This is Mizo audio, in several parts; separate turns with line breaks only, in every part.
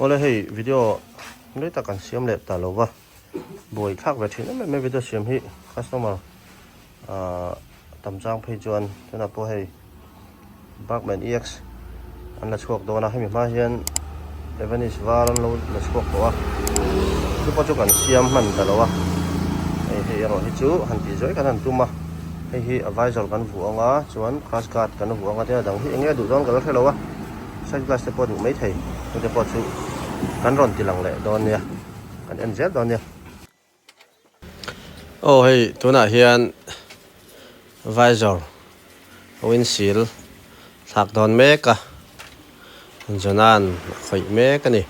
Awle hei video rei tak kan siam leh ta lo va, buai thlak ve thin em em mai video siam hi customer ahh tam chang phei chuan tunah pawh hei Burgman EX an la chhuak dawn a, hemi hma hian Evanis var an lo la chhuak tawh a, chu pawh chu kan siam hman ta lo a, hei hei erawh hi chu han tih zuai kan han tum a, hei hi a visor kan vuah ang a chuan crash guard kan vuah ang a tin a dang hi eng nge duh dawn ka la hre lo a, side glass te pawh duh mai thei chute pawh chu kan rawn ti lang leh dawn nia, kan en zel dawn nia.
Aw hei tunah hian visor windshield thlak dawn mek a Jonan a khawih mek a ni.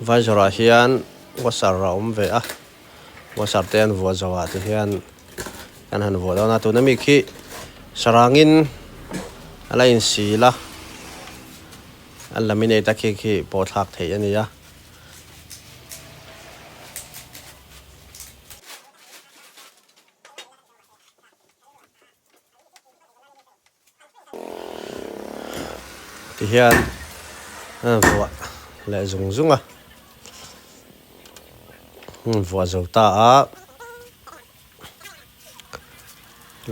Visor ah hian washer a awm ve a washer te an vuah zawh ah te hian kan han vuah dawn a tuna mi khi sarangin a la insil a a laminate a khi khi pawh thlak theih a ni a. Tihian a vuah leh zung zung a vuah zo ta a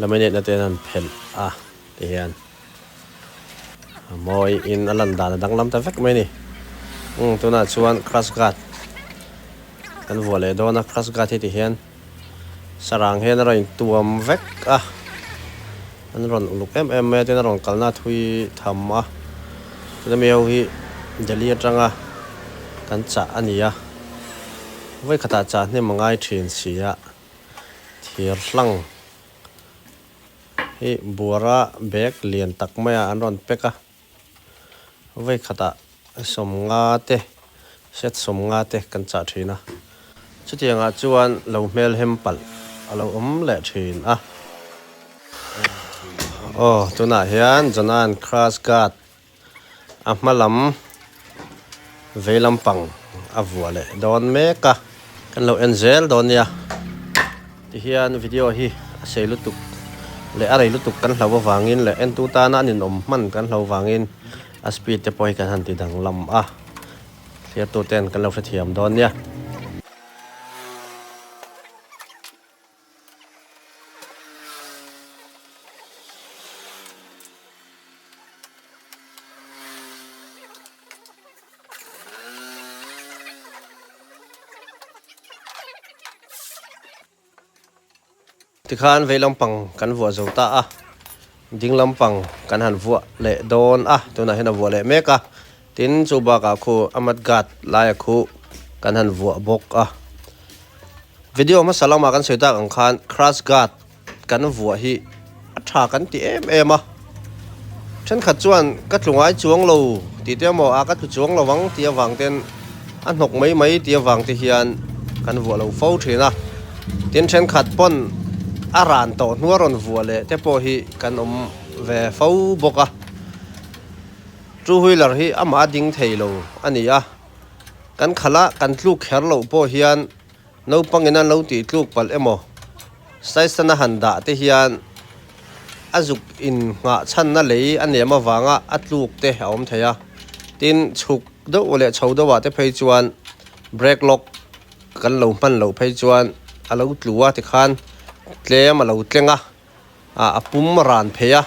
laminate na te an phelh a tihian a mawi in a lan dan a danglam ta vek mai a ni tunah chuan crush guard kan vuah leh dawn a crush guard hi tihian. Sarang hian a rawn intuam vek a, an rawn uluk em em mai a tin a rawn kalna thui tham a, chuta mi ho hi Delhi atanga kan chah a ni a, vawikhatah chah hnem a ngai thin si a, thir hlang hi buara bag lian tak maia an rawn pack a. Vawikhatah sawmnga te, set sawmnga te kan chah thin a. Chutiangah chuan lo hmelhem palh a lo awm leh thin a. Aw, tunah hian Jonan Crash Guard a hma lam vei lampang a vuah leh dawn mek a. Kan lo en zel dawn nia. Tihian video hi a sei lutuk leh a rei lutuk kan hlo avangin leh entu tana an inawm hman kan hlo avangin a speed te pawh hi kan han ti danglam a, thliartu ten kan lo hrethiam dawn nia. Tikhan vei lampang kan vuah zo ta a, ding lampang kan han vuah leh dawn a, tunah hian a vuah leh mek a, tin chu bakah khu a mat guard laia khu kan han vuah bawk a. Video hmasa lamah kan sawi tak ang khan crash guard kan vuah hi a tha kan ti em em a, thenkhat chuan ka tlu ngai chuang lo tih te emaw a ka tlu chuang lo ang tih avang ten a hnawk mai mai tih avang te hian kan vuah lo fo thin a, tin thenkhat pawn a ran tawh hnua rawn vuah leh te pawh hi kan awm ve fo bawk a, two wheeler hi amah a ding thei lo a ni a, kan khalh a kan tluk kher loh pawh hian. Naupangin an lo tih tluk palh emaw Saisana han dah te hian a zuk in nghah chhanna lei a nem avanga a tluk te a awm thei a. Tin, chhuk deuh leh chho deuhah te phei chuan brake lock kan lo hman loh phei chuan a lo tlu a tikhan tlem a lo tleng a, a pum ran phei a,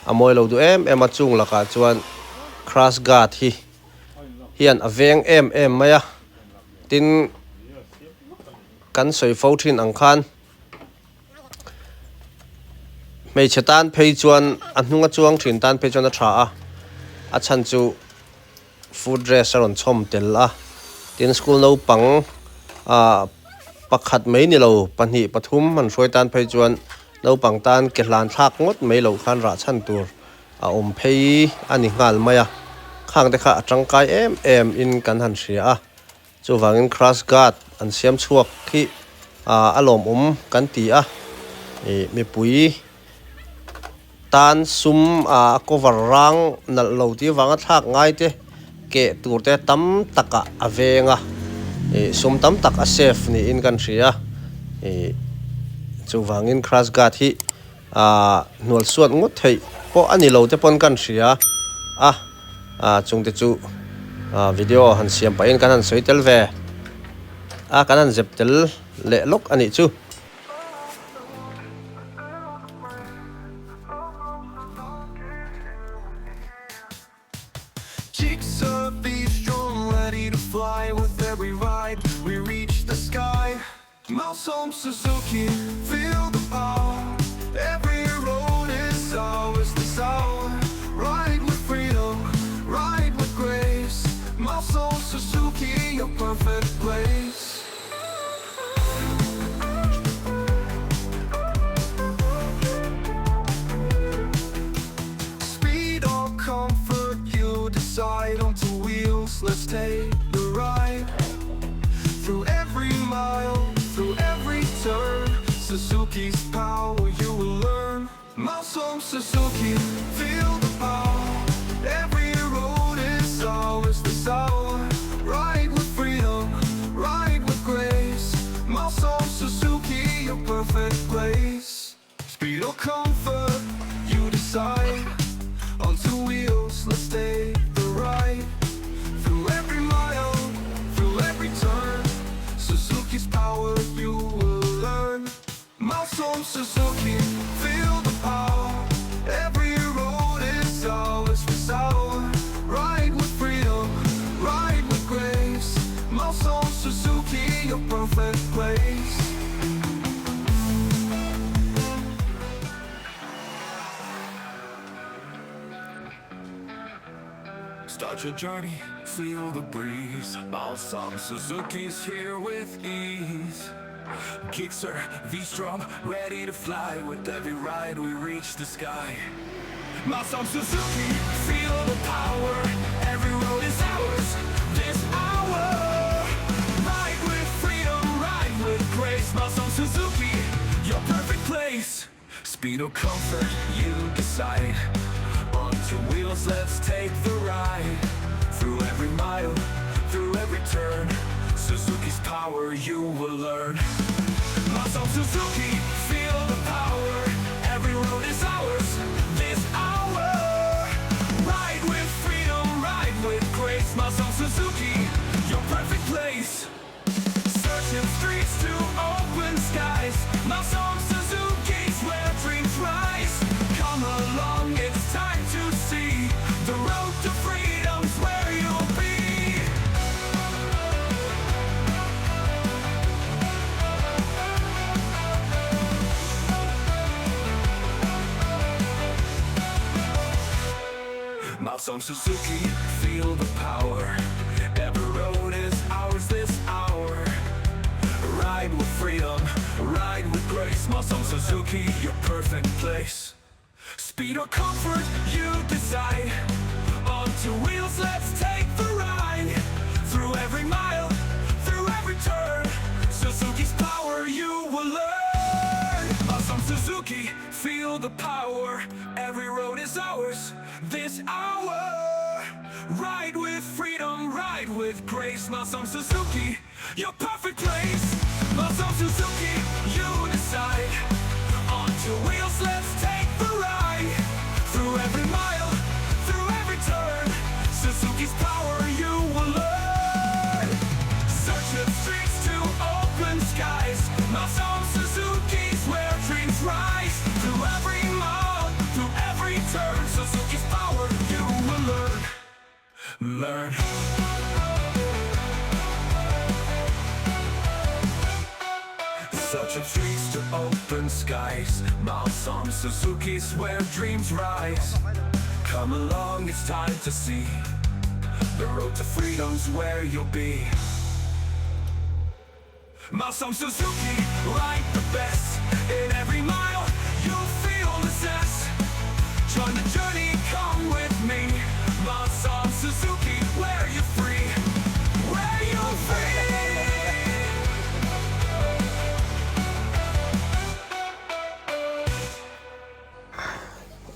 a mawi lo duh em em a chung lakah chuan crash guard hi hian a veng em em mai a. Tin, kan sawi fo thin ang khan hmeichhe tan phei chuan a hnunga chuang thin tan phei chuan a tha a, a chhan chu foot rest a rawn chhawm tel a, tin school naupang ah pakhat mai ni lo pahnih pathum han hruai tan phei chuan naupang tan ke hlan thlak ngawt mai loh khan rah chhan tur a awm phei a ni nghal mai a, khang te kha a tangkai em em in kan han hria a, chuvangin crash guard an siam chhuak hi ah a lawmawm kan ti a, ih mipui tan sum ah a cover rang nalh lo tih avanga thlak ngai te keh tur te tam takah a veng a, Ih sum tam tak a save niin kan hria ih chuvangin crash guard hi ah hnual suat ngawt theih pawh a ni lo te pawn kan hria a ah chungte chu ah video han siam pahin kan han sawi tel ve a kan han zep tel leh lawk a nih chu.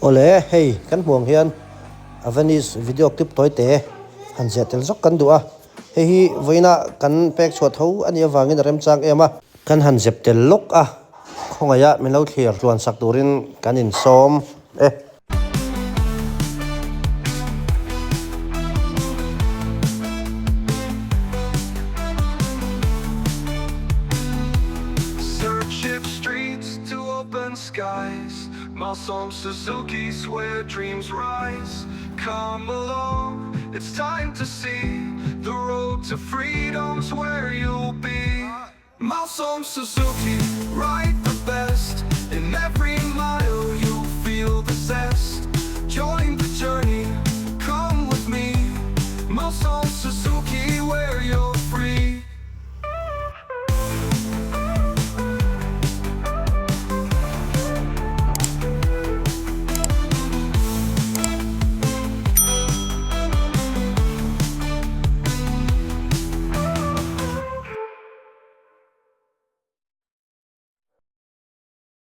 Awle, hei kan hmuh ang hian Avenis video clip tawi te han ziah tel zawk kan duh a. Hei hi vawiina kan pek chhuah tho a nih avangin a remchang em a. Kan han zep tel lawk a, khawngaiha min lo thlir tluan sak turin kan insawm e.